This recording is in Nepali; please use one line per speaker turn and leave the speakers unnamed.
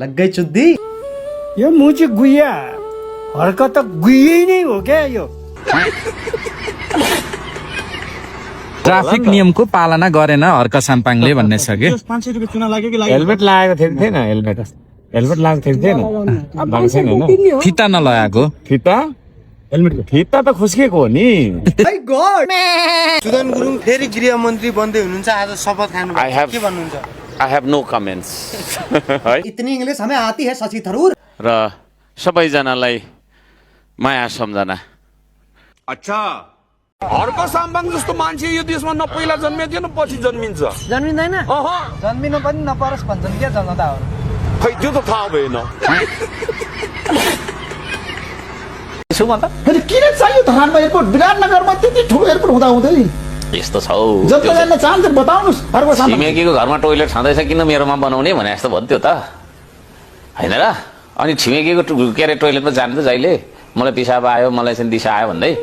लग गई चुद्दी।
यो मुची गुइया हरकत त गुइयै नै हो क्या यो।
ट्राफिक नियमको पालना गरेन हर्क साम्पाङले भन्ने छ कि।
500 रुपैयाँ चुना लाग्यो कि लाग्यो?
हेलमेट लगाएको थिएन हेलमेट लगाएको थिएन भएको छैन होइन
फिता नलगाएको।
फिता फिता त खुस्किएको हो नि।
My God. सुदन गुरुङ फेरि गृह मन्त्री बन्दै हुनुहुन्छ, आज शपथ खानु भएको के भन्नुहुन्छ?
आई हेभ नो कमेन्ट्स है।
इतनी इंग्लिश हमें आती है शशि थरूर।
र सबैजनालाई माया सम्झना।
अच्छा हर्क साम्बाङ जस्तो मान्छे यो देशमा न पहिला जन्मिएको थियो न पछि जन्मिन्छ।
जन्मिँदैन? जन्मिनु पनि नपरोस् भन्छन् क्या जनताहरू।
खै त्यो त थाहा भएन।
किन चाहियो धरानमा एयरपोर्ट? विराटनगरमा त्यति ठुलो एयरपोर्ट हुँदाहुँदै
यस्तो छ
जनता जान्न चाहन्छ बताउनुहोस्। अर्को साम्बाङ
छिमेकीको घरमा टोइलेट छँदैछ किन मेरोमा बनाउने भने जस्तो भन्थ्यो त होइन र। अनि छिमेकीको के अरे टोइलेटमा जाने त जहिले मलाई पिसाब आयो मलाई चाहिँ दिशा आयो भन्दै